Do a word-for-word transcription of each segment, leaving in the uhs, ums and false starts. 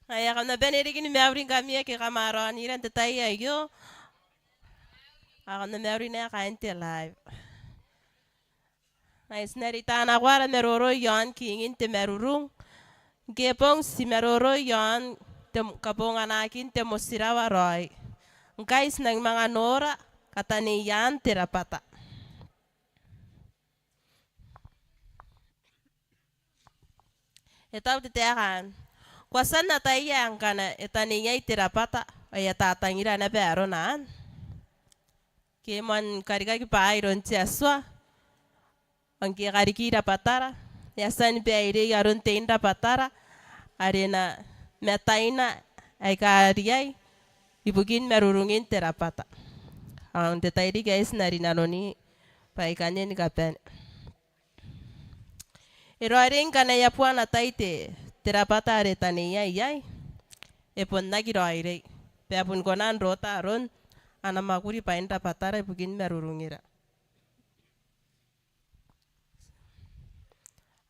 Ae kam na bane riki ni mauri ngkami ake kam a raonira n te tai aio. Ao kam na mauri naba kaain te live. Ae ti na reita nako ara maroro iaon kingin te marurung. Ngke bong ti maroro iaon te m-, kabonganakin te motirawa raoi. Ngkai ti nang manga nora kataneiaan te rabwata. E taku te taeka anne: Ko a tia n ataia ae ngkana e taneiai te rabwata ao e a tatangira naba arona anne? Ke e moan karikaki bwaai iroun te Atua, ao ngke e kariki rabwatara, e a tia ni bairei aron tein rabwatara are e na mataina aika riai ibukin marurungin te rabwata. Ao n te tairiki aei ti na rinanoni baikanne ni kabane. E raoiroi ngkana e a bua ana tai te, te rabwata are e taneiai iai? E bon aki raoiroi, bwa e bon kona n rota aron ana mwakuri bwain rabwatara ibukin marurungira.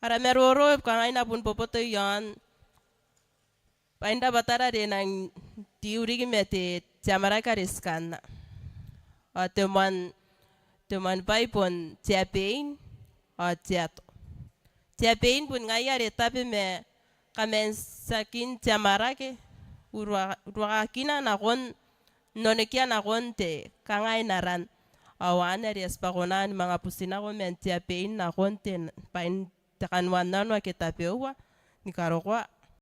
Ara maroro kanga e na bon boboto iaon bwain rabwatara are e nang tiu riki ma te, te amwarake are ti kanna. Ao te moan, te moan bwai bon te abein ao te ato. Te abein bon ngaia are e tabe ma kaman tiakin te amwarake, urua-, uruakina nakon, n onekia nakon te kangai n aran. Ao anne are e a tibwa kona ni manga butinako man te abein nakon te n-, bwain te kanoannano ake tabeua ni karokoa